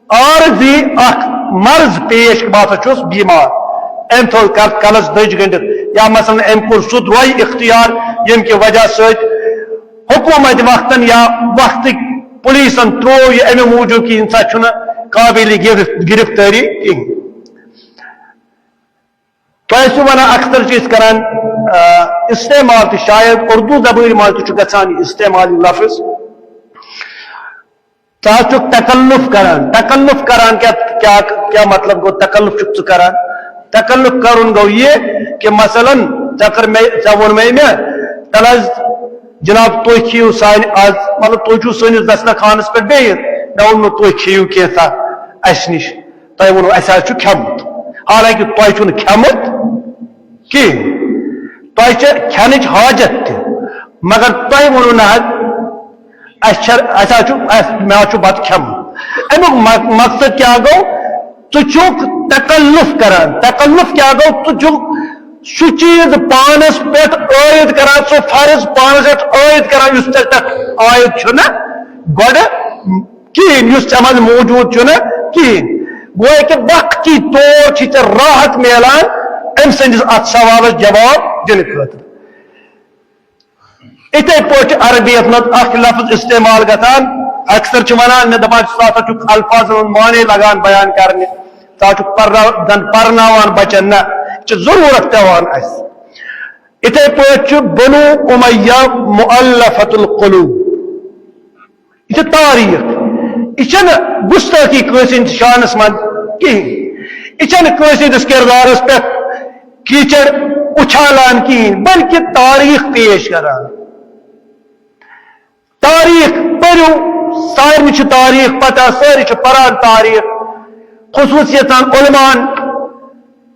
عارضی اکھ مرض پیش، بہٕ ہسا چھُس بیمار۔ أمۍ تھٲو ک-، کلس دٔج گٔنڈِتھ، یا مثلاً أمۍ کوٚر سُہ دُعاے اختیار، ییٚمہِ کہِ وجہ سۭتۍ حکومت وقتن یا وقتٕکۍ پُلیٖسن ترٛوو یہِ اَمہِ موٗجوٗب کہِ یہِ نسا چھُنہٕ قابلِ گرف-، گرفتٲری کِہیٖنۍ۔ تۄہہِ ٲسِو ونان، اکثر چھِ أسۍ کران، آ، استعمال تہِ، شاید اردو زبٲنۍ منٛز تہِ چھُ گژھان یہِ استعمال، یہِ لفظ۔ ژٕ حظ چھُکھ تکلف کران۔ تکلف کران کیٛاہ، کیٛاہ، کیٛاہ مطلب گوٚو، تکلف چھُکھ ژٕ کران؟ تکلف کرُن گوٚو یہِ کہِ مثلاً ژےٚ کٔر مےٚ، ژےٚ ووٚن مےٚ، مےٚ، تَلہٕ حظ جناب، تُہۍ کھیٚیِو سانہِ آز، مطلب تُہۍ چھِو سٲنِس دسترخوانس پٮ۪ٹھ بِہِتھ، مےٚ ووٚن نہٕ تُہۍ کھیٚیِو کینٛژھا اَسہِ نِش۔ تۄہہِ ووٚنوُ اَسہِ حظ چھُ کھیوٚمُت، حالانکہِ تۄہہِ چھُنہٕ کھیوٚمُت کِہیٖنۍ۔ تۄہہِ چھِ کھٮ۪نٕچ حاجت تہِ، مگر تۄہہِ ووٚنوُ نہ حظ، اَسہِ چھےٚ، اَسہِ حظ چھُ، اَسہِ، مےٚ حظ چھُ بَتہٕ کھیوٚمُت۔ اَمیُک مق-، مقصد کیٛاہ گوٚو؟ ژٕ چھُکھ تکلف کران۔ تکلف کیٛاہ گوٚو؟ ژٕ چھُکھ سُہ چیٖز پانس پٮ۪ٹھ عٲید کران، سُہ فرض پانس پٮ۪ٹھ عٲید کران، یُس ژےٚ پٮ۪ٹھ عٲید چھُنہٕ گۄڈٕ کِہیٖنۍ، یُس ژےٚ منٛز موجود چھُنہٕ کِہیٖنۍ۔ گویا کہِ وقتی طور چھِ ژےٚ راحت میلان أمۍ سٕنٛدِس اَتھ سوالس جواب دِنہٕ خٲطرٕ۔ یِتھے پٲٹھۍ چھُ عربیت منٛز اکھ لفظ استعمال گژھان، اکثر چھِ ونان، مےٚ دپان چھِ، ژٕ ہسا چھُکھ الفاظن ہُنٛد معنی لگان بیان کرنہِ، ژٕ ہا چھُکھ پرنا-، زن پرناوان بچن۔ نہ، یہِ چھِ ضروٗرت پٮ۪وان اَسہِ۔ یِتھے پٲٹھۍ چھُ بنو امیہ مؤلفۃ القلوب۔ یہِ چھِ تاریخ، یہِ چھَنہٕ گستٲخی کٲنٛسہِ ہٕنٛدِس شانس منٛز کِہیٖنۍ۔ یہِ چھَنہٕ کٲنٛسہِ ہٕنٛدِس کردارس پٮ۪ٹھ کیچڑ اُچھالان کِہیٖنۍ، بلکہِ تاریخ پیش کران۔ تاریخ پٔرِو، سارنٕے چھِ تاریخ پتہ، سٲری چھِ پران تاریخ، خصوٗصیتاً علماءن،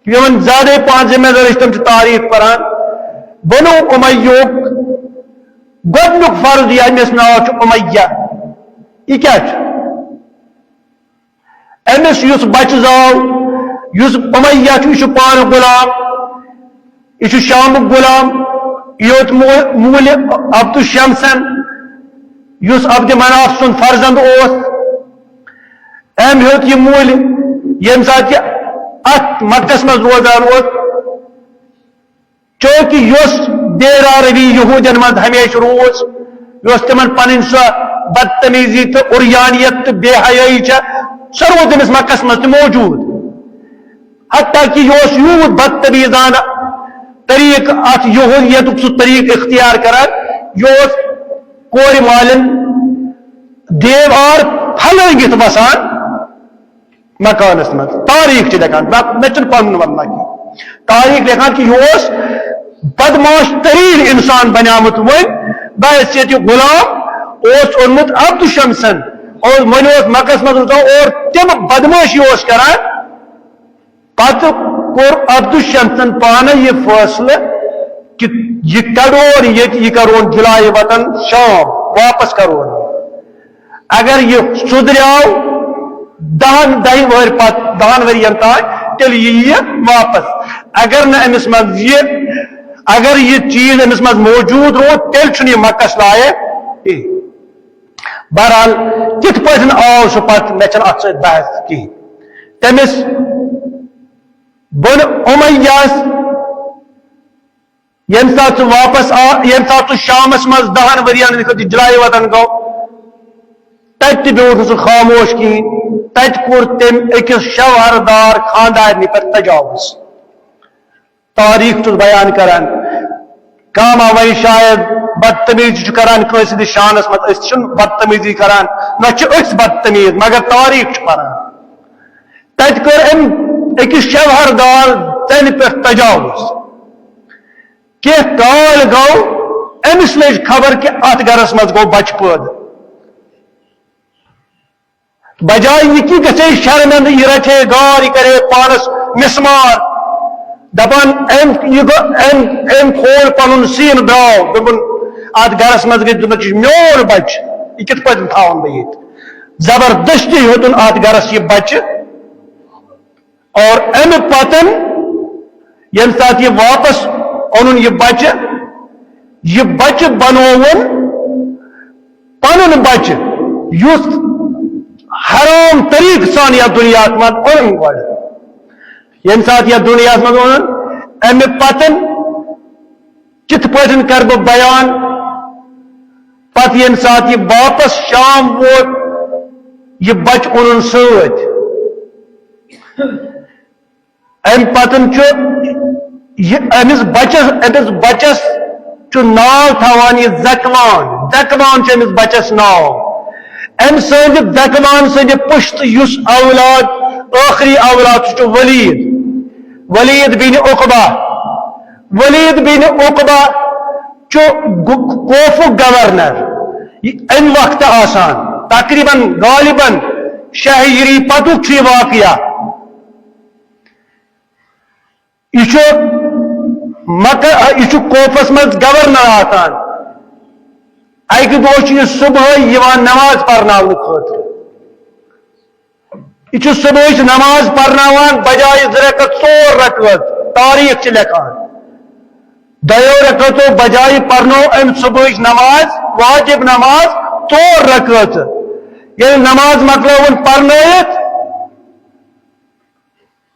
یِمن زیادَے پہن ذمہ دٲری چھِ، تِم چھِ تاریخ پران۔ بنو امیہُک گۄڈٕنیُک فرض، یہِ أمِس ناو چھُ امیہ، یہِ کیٛاہ چھُ؟ أمِس یُس بچہٕ زاو، یُس امیہ چھُ، یہِ چھُ پانہٕ غلام، یہِ چھُ شامُک غلام، یہِ ہیوٚت مو-، مولہِ عبدالشمسن، یُس عبد مناف سُنٛد فرزند اوس۔ أمۍ ہیوٚت یہِ مولہِ، ییٚمہِ ساتہٕ یہِ اتھ مکس منٛز روزان اوس۔ چونکہ یُس بے راہ روی یہودین منٛز ہمیشہ روٗز، یۄس تِمن پنٕنۍ سۄ بدتمیزی تہٕ عریانیت تہٕ بے حیٲیی چھےٚ، سۄ روٗز تٔمِس مکس منٛز تہِ موجود۔ حتیٰ کہ یہِ اوس یوٗت بدتمیزانہ طریقہٕ، اتھ یہودیتُک سُہ طریقہٕ اختیار کران، یہِ اوس کورِ مالٮ۪ن دیوار پھلٲوِتھ وسان مکانس منٛز۔ تاریخ چھِ لیکھان، مےٚ، مےٚ چھُنہٕ پنُن وننہٕ کینٛہہ۔ تاریخ لیکھان کہ یہِ اوس بدمعاش تریٖن انسان بنیومُت۔ وۄنۍ بحیثیت غلام اوس اوٚنمُت عبدالشمسن، اور وۄنۍ اوس مکس منٛز روزان اور تِم بدمعٲشی اوس کران۔ پتہٕ کوٚر عبدالشمسن پانہٕ یہِ فٲصلہٕ کہ یہِ کڑون ییٚتہِ، یہِ کرون جلایہِ وطن شام، واپس کرون۔ اگر یہِ سُدھریو دہن، دہہِ وہٕرۍ پتہٕ، دہن ؤرین تام، تیٚلہِ یِیہِ یہِ واپس۔ اگر نہٕ أمِس منٛز یہِ، اگر یہِ چیٖز أمِس منٛز موجود روٗد، تیٚلہِ چھُنہٕ یہِ مکس لایق کِہیٖنۍ۔ بہرحال، کِتھ پٲٹھۍ آو سُہ پتہٕ، مےٚ چھَنہٕ اَتھ سۭتۍ بحث کِہیٖنۍ۔ تٔمِس بنو امیہس ییٚمہِ ساتہٕ سُہ واپس آ-، ییٚمہِ ساتہٕ سُہ شامس منٛز دہن ؤرین خٲطرٕ جلایہِ وطن گوٚو، تتہِ تہِ بیوٗٹھ نہٕ سُہ خاموش کِہیٖنۍ۔ تتہِ کوٚر تٔمۍ أکِس شوہردار خاندارنہِ پٮ۪ٹھ تجاوز۔ تاریخ چھُس بیان کران۔ کانٛہہ ما وَنہِ شاید بدتمیزی چھُ کران کٲنٛسہِ ہٕنٛدِس شانس منٛز، أسۍ چھِنہٕ بدتمیزی کران، نہ چھِ أسۍ بدتمیز، مگر تاریخ چھُ پران۔ تتہِ کٔر أمۍ أکِس شوہردار زنہِ پٮ۪ٹھ تجاوز۔ کینٛہہ کال گوٚو، أمِس لٔج خبر کہِ اتھ گرس منٛز گوٚو بچہٕ پٲدٕ۔ بجایہِ یہِ کہِ گژھِ ہے شرمندٕ، یہِ رٹہِ ہے گار، یہِ کرِ ہے پانس مسمار، دپان أمۍ، یہِ گوٚو، أمۍ، أمۍ کھول پنُن سیٖنہٕ، درٛاو، دوٚپُن، اتھ گرس منٛز گژھِ، دوٚپُن، یہِ چھُ میون بچہٕ، یہِ کِتھ پٲٹھۍ تھاوَن بہٕ ییٚتہِ؟ زبردستی ہیوٚتُن اتھ گرس یہِ بچہٕ۔ اور امہِ پتن ییٚمہِ ساتہٕ یہِ واپس اوٚنُن یہِ بچہٕ، یہِ بچہٕ بنووُن پنُن بچہٕ، یُس حرام طریقہٕ سان یتھ دُنیاہس منٛز اوٚنُن گۄڈٕ۔ ییٚمہِ ساتہٕ یتھ دُنیاہس منٛز اوٚنُن، امہِ پتن کِتھ پٲٹھۍ کرٕ بہٕ بیان؟ پتہٕ ییٚمہِ ساتہٕ یہِ واپس شام ووت، یہِ بچہٕ اوٚنُن سۭتۍ۔ امہِ پتہٕ چھُ یہِ أمِس بچس، أمِس بچس چھُ ناو تھاوان یہِ زکوان۔ زکوان چھُ أمِس بچس ناو۔ أمۍ سٕنٛدِ زکوان سٕنٛدِ پُشتہٕ یُس اولاد، ٲخری اولاد، سُہ چھُ ولید، ولید بن عقبہ۔ ولید بن عقبہ چھُ گو-، کوفُک گورنر، یہِ امہِ وقتہٕ آسان، تقریباً غالباً شاہ ہجری پتُک چھُ یہِ واقعہ۔ یہِ چھُ مکہ، یہِ چھُ کوفس منٛز گورنر آسان۔ اکہِ دۄہ چھُ یہِ صبحٲے یِوان نماز پرناونہٕ خٲطرٕ۔ یہِ چھُ صبحٕچ نماز پرناوان، بجایہِ زٕ رکعت، ژور رکعت، تاریخ چھِ لیکھان۔ دۄیو رکعتو بجایہِ پرنو أمۍ صبحٕچ نماز، واجب نماز، ژور رکعت۔ ییٚلہِ نماز مۄکلٲوٕن پرنٲیِتھ،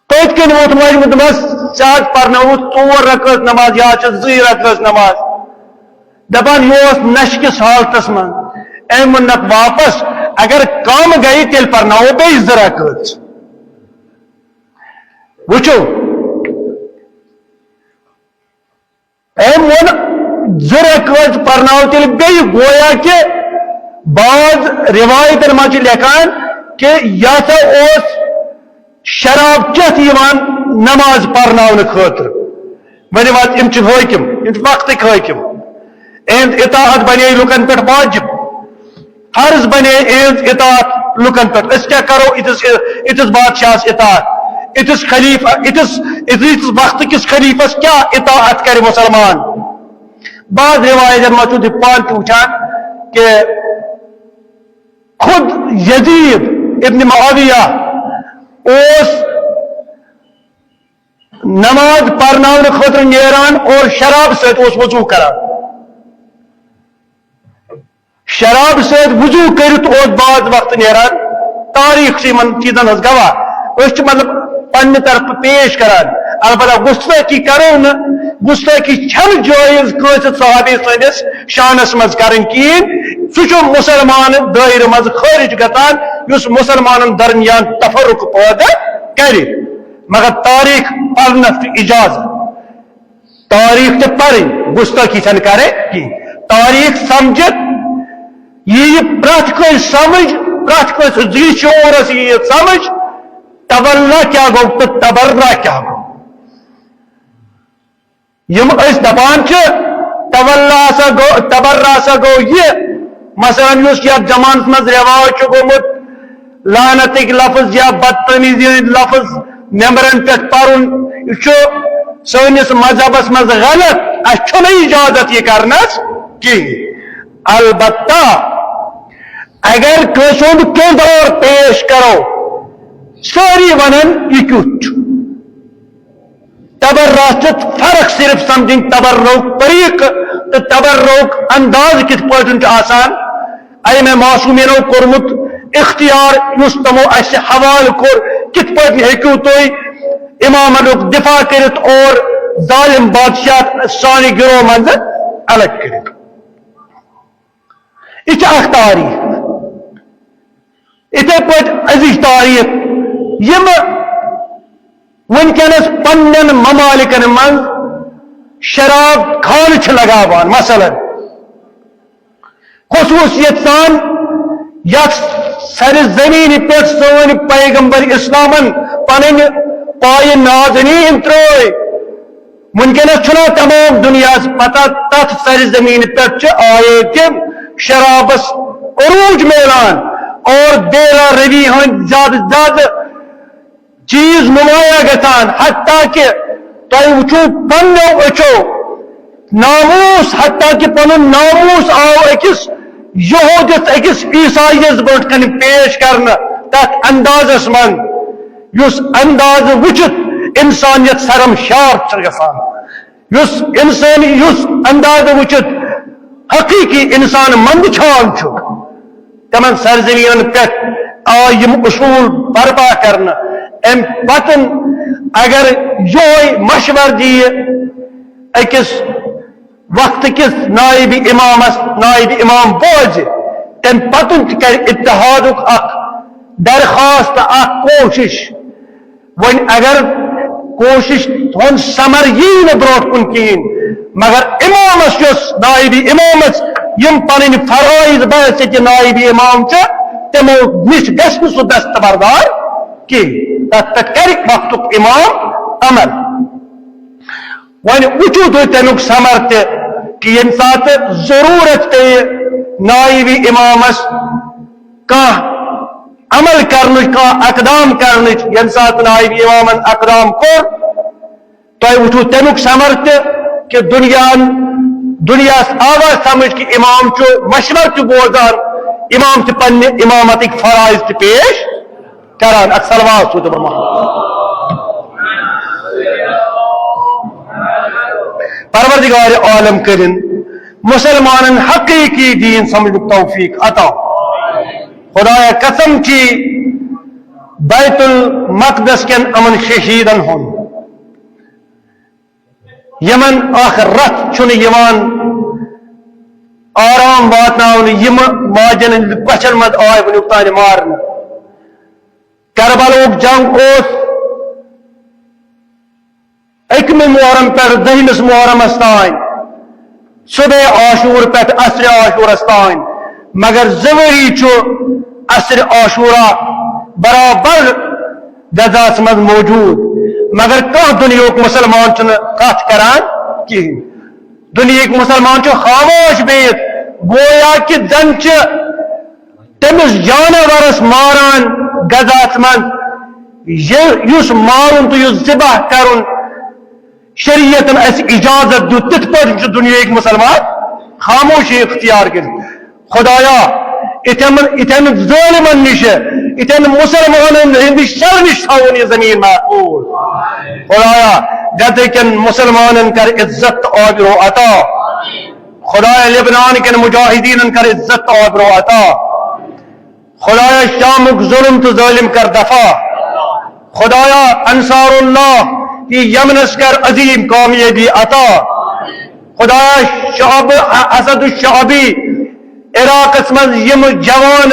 پٔتۍ کِنۍ ووت مجمع، دوٚپمَس، "ژےٚ حظ پرنٲوٕتھ ژور رکعت نماز، یا چھِ زٕے رکعت نماز؟" دپان، یہِ اوس نشہِ کِس حالتس منٛز۔ أمۍ ووٚننکھ واپس، اگر کم گٔیہِ، تیٚلہِ پرناوو بیٚیہِ زٕ رکٲژ۔ وٕچھِو، أمۍ ووٚن، زٕ رکٲژ پرناو تیٚلہِ بیٚیہِ۔ گویا کہِ بعض روایتن منٛز چھِ لیکھان کہِ یہِ ہسا اوس شراب چٮ۪تھ یِوان نماز پرناونہٕ خٲطرٕ۔ ؤنِو حظ، یِم چھِ حٲکِم، یِم چھِ وقتٕکۍ حٲکِم۔ اِہِنٛز اطاعت بنے لُکن پٮ۪ٹھ واجب۔ فرض بنے اِہِنٛز اطاعت لُکن پٮ۪ٹھ۔ أسۍ کیٛاہ کرو یِتھِس، یِتھِس بادشاہس اطاعت؟ یِتھِس خلیفہ، یِتھِس، یِتھِس وقتہٕ کِس خلیفس کیٛاہ اطاعت کرِ مُسلمان؟ بعض روایتن منٛز چھُ تُہۍ پانہٕ تہِ وٕچھان کہِ خود یزید ابن معاویہ اوس نماز پرناونہٕ خٲطرٕ نیران اور شراب سۭتۍ اوس وضو کران۔ شراب سۭتۍ وضو کٔرِتھ اوس بعض وقت نیران۔ تاریخ چھِ یِمن چیٖزن ہٕنٛز گواہ۔ أسۍ چھِ مطلب پننہِ طرفہٕ پیش کران۔ البتہ گستٲخی کرو نہٕ، گستٲخی چھنہٕ جٲیز کٲنٛسہِ صحابی سٕنٛدِس شانس منٛز کرٕنۍ کِہیٖنۍ۔ سُہ چھُ مُسلمان دٲیرٕ منٛز خٲرج گژھان، یُس مُسلمانن درمیان تفرق پٲدٕ کرِ۔ مگر تاریخ پرنس چھُ اجازت۔ تاریخ تہِ پرٕنۍ، گستٲخی چھنہٕ کرٕنۍ کینٛہہ۔ تاریخ سمجھِتھ یی یہِ پرٛٮ۪تھ کٲنٛسہِ سمجھ، پرٛٮ۪تھ کٲنٛسہِ ذی شعوٗرس یی یہِ سمجھ، تولا کیٛاہ گوٚو تہٕ تبرا کیٛاہ گوٚو۔ یِم أسۍ دپان چھِ، تولا ہسا گوٚو، تبرا ہسا گوٚو یہِ، مثلاً یُس یتھ زمانس منٛز رٮ۪واج چھُ گوٚمُت، لعنتٕکۍ لفظ یا بدتمیزی ہٕنٛدۍ لفظ ممبرن پٮ۪ٹھ پرُن، یہِ چھُ سٲنِس مذہبس منٛز غلط۔ اسہِ چھُنہٕ اجازت یہِ کرنس کِہیٖنۍ۔ البتہ اگر کٲنٛسہِ ہُنٛد کردار پیش کرو، سٲری ونن، یہِ کیُتھ چھُ؟ تبرا چھِ فرق صرف سمجھِنۍ، تبرُک طریقہٕ تہٕ تبرُک انداز کِتھ پٲٹھۍ چھُ آسان۔ أمۍ معصومیٖنو کوٚرمُت اختیار، یُس تِمو اَسہِ حوالہٕ کوٚر، کِتھ پٲٹھۍ ہیٚکِو تُہۍ امامنُک دفاع کٔرِتھ اور ظالم بادشاہ سانہِ گروہ منٛزٕ الگ کٔرِتھ؟ یہِ چھِ اکھ تاریخ۔ یِتھے پٲٹھۍ أزِچ تاریخ، یِم وٕنکیٚنس پننٮ۪ن ممالکن منٛز شراب خانہٕ چھِ لگاوان، مثلاً خصوصیت سان یتھ سرِ زمینہِ پٮ۪ٹھ سٲنۍ پیغمبر اسلامن پنٕنۍ پایہِ نازنیٖن ترٲے۔ وٕنکیٚنس چھُنہ تمام دُنیاہس پتہ، تتھ سرِ زمینہِ پٮ۪ٹھ چھِ آیے تہِ شرابس عروج میلان اور بیرا روی ہٕنٛدۍ زیادٕ زیادٕ چیز نمایاں گژھان، حتیٰ کہ تۄہہِ وٕچھِو پننیو أچھو ناموس، حتیٰ کہ پنُن ناموس آو أکِس یہودِس، أکِس عیسائیس برونٛٹھ کنہِ پیش کرنہٕ، تتھ اندازس منٛز یُس انداز وٕچھِتھ انسانیت شرمسار چھِ گژھان، یُس انسان، یُس انداز وٕچھِتھ حقیقی انسان منٛدچھان چھُ۔ تمن سرزمینن پٮ۪ٹھ آے یِم اصوٗل برپا کرنہٕ۔ امہِ پتہٕ اگر یہوے مشورٕ دِیہِ أکِس وقتہٕ کِس نائب امامس، نائب امام بوزِ، تمہِ پتہٕ تہِ کرِ اتحادُک اکھ درخواست، اکھ کوشش۔ وۄنۍ اگر کوشش ہُنٛد ثمر یی نہٕ برونٛٹھ کُن کِہیٖنۍ، مگر امامس یُس نائب امامس یِم پنٕنۍ فرائض بحیثیت نائب امام چھِ، تِمو نِش گژھِ نہٕ سُہ دستبردار کِہیٖنۍ۔ تتھ پٮ۪ٹھ کرِ وقتُک امام عمل۔ وۄنۍ وٕچھِو تُہۍ تمیُک ثمر تہِ کہِ ییٚمہِ ساتہٕ ضروٗرت پیٚیہِ نائب امامس کانٛہہ عمل کرنٕچ، کانٛہہ اقدام کرنٕچ، ییٚمہِ ساتہٕ نائب امامن اقدام کوٚر، تۄہہِ وٕچھِو تمیُک ثمر تہِ کہِ دُنیاہن، دُنیاہس آو سمجھ کہِ امام چھُ مشورٕ تہِ بوزان، امام چھِ پننہِ امامتٕکۍ فرائض تہِ پیش کران۔ اکھ صلوات سوٗزِو محمد۔ پروردگار عالم کٔرِن مسلمانن حقیقی دین سمجھنُک توفیق عطا۔ خدایا قسم چھی بیت المقدس کٮ۪ن یِمن شہیدن ہُنٛد، یِمن اکھ رتھ چھُنہٕ یِوان آرام واتناونہٕ یِم ماجن ہٕنٛدِ کۄچھن منٛز آے وُنیُک تانۍ مارنہٕ۔ کربلہُک جنگ اوس أکمہِ محرم پٮ۪ٹھ دٔہمِس محرمس تام، صبح عاشور پٮ۪ٹھ عصرِ عاشورس تام، مگر زٕ ؤری چھُ عصرِ عاشورا برابر غزاہس منٛز موجود، مگر کانٛہہ دُنیاہُک مُسلمان چھُنہٕ کتھ کران کِہیٖنۍ۔ دُنیہٕکۍ مُسلمان چھِ خاموش بِہِتھ، گویا کہِ زن چھِ تٔمِس جانورس ماران غزاہس منٛز، یہِ، یُس مارُن تہٕ یُس ذبح کرُن شریعتن اسہِ اجازت دیُت، تِتھ پٲٹھۍ چھُ دُنیہٕکۍ مُسلمان خاموشی اختیار کٔرِتھ۔ خدایا، یِتھٮ۪ن، یِتھٮ۪ن ظٲلمن نِش، یِتھٮ۪ن مُسلمانن ہٕنٛدِ شرٕ نِش تھاوُن یہِ زمین محفوظ۔ خدایا، غزہ کٮ۪ن مُسلمانن کر عزت تہٕ آبرو عطا۔ خدایا، لبنان کٮ۪ن مجاہدیٖنن کر عزت تہٕ آبرو عطا۔ خدایا، شامُک ظلم تہٕ ظٲلم کر دفع۔ خدایا، انصار اللہ کی یمنس کر عظیم کامیٲبی عطا۔ خدایا، شعب، اسد الشعبی عراقس منٛز یِم جوان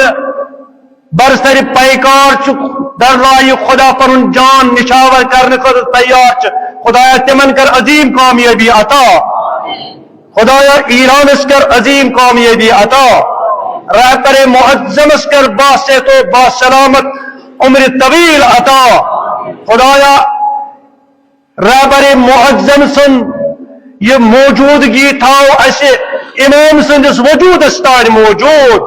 برسر پیکار چھُ، درلایہِ خدا پنُن جان نشاور کرنہٕ خٲطرٕ تیار چھِ، خدایا، تِمن کر عظیم کامیٲبی عطا۔ خدایا، ایرانس کر عظیم کامیٲبی عطا۔ رہبر معظمس کر باصحت و باسلامت عمر طویل عطا۔ خدایا، رہبر معظم سُنٛد یہِ موجودگی تھاو اسہِ امام سٕنٛدِس وجودس تام موجود۔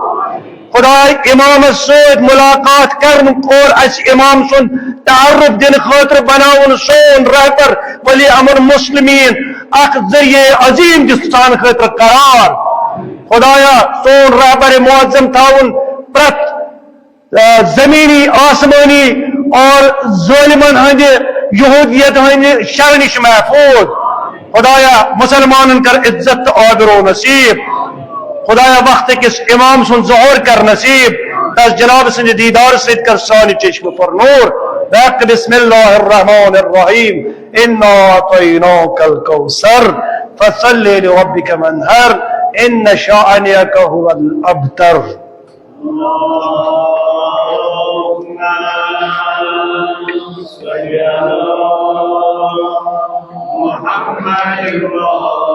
خدایا، امامس سۭتۍ ملاقات کرنہٕ اور اسہِ امام سُنٛد تعارف دِنہٕ خٲطرٕ بناوُن سون رہبر ولی امر مسلمین اکھ ذریعہ عظیم دِس سانہٕ خٲطرٕ قرار۔ خدایا، سون رہبر معظم تھاوُن پرٛٮ۪تھ، آ، زمینی، آسمانی اور ظٲلمن ہٕنٛدِ، یہودیت ہٕنٛدِ شرٕ نِش محفوظ۔ خدایا، مسلمانن کر عزت تہٕ آبرو نصیب۔ خدایا، وقت کِس امام سُنٛد ظہور کر نصیب، تس جناب سٕنٛدِ دیدار سۭتۍ کر سانہِ چشمہٕ پر نور۔ بحق بسم اللہ الرحمن الرحیم، انا اعطیناک الکوثر، فصل لربک وانحر، ان شانئک هو الابتر۔ اللهم صل على محمد وعلى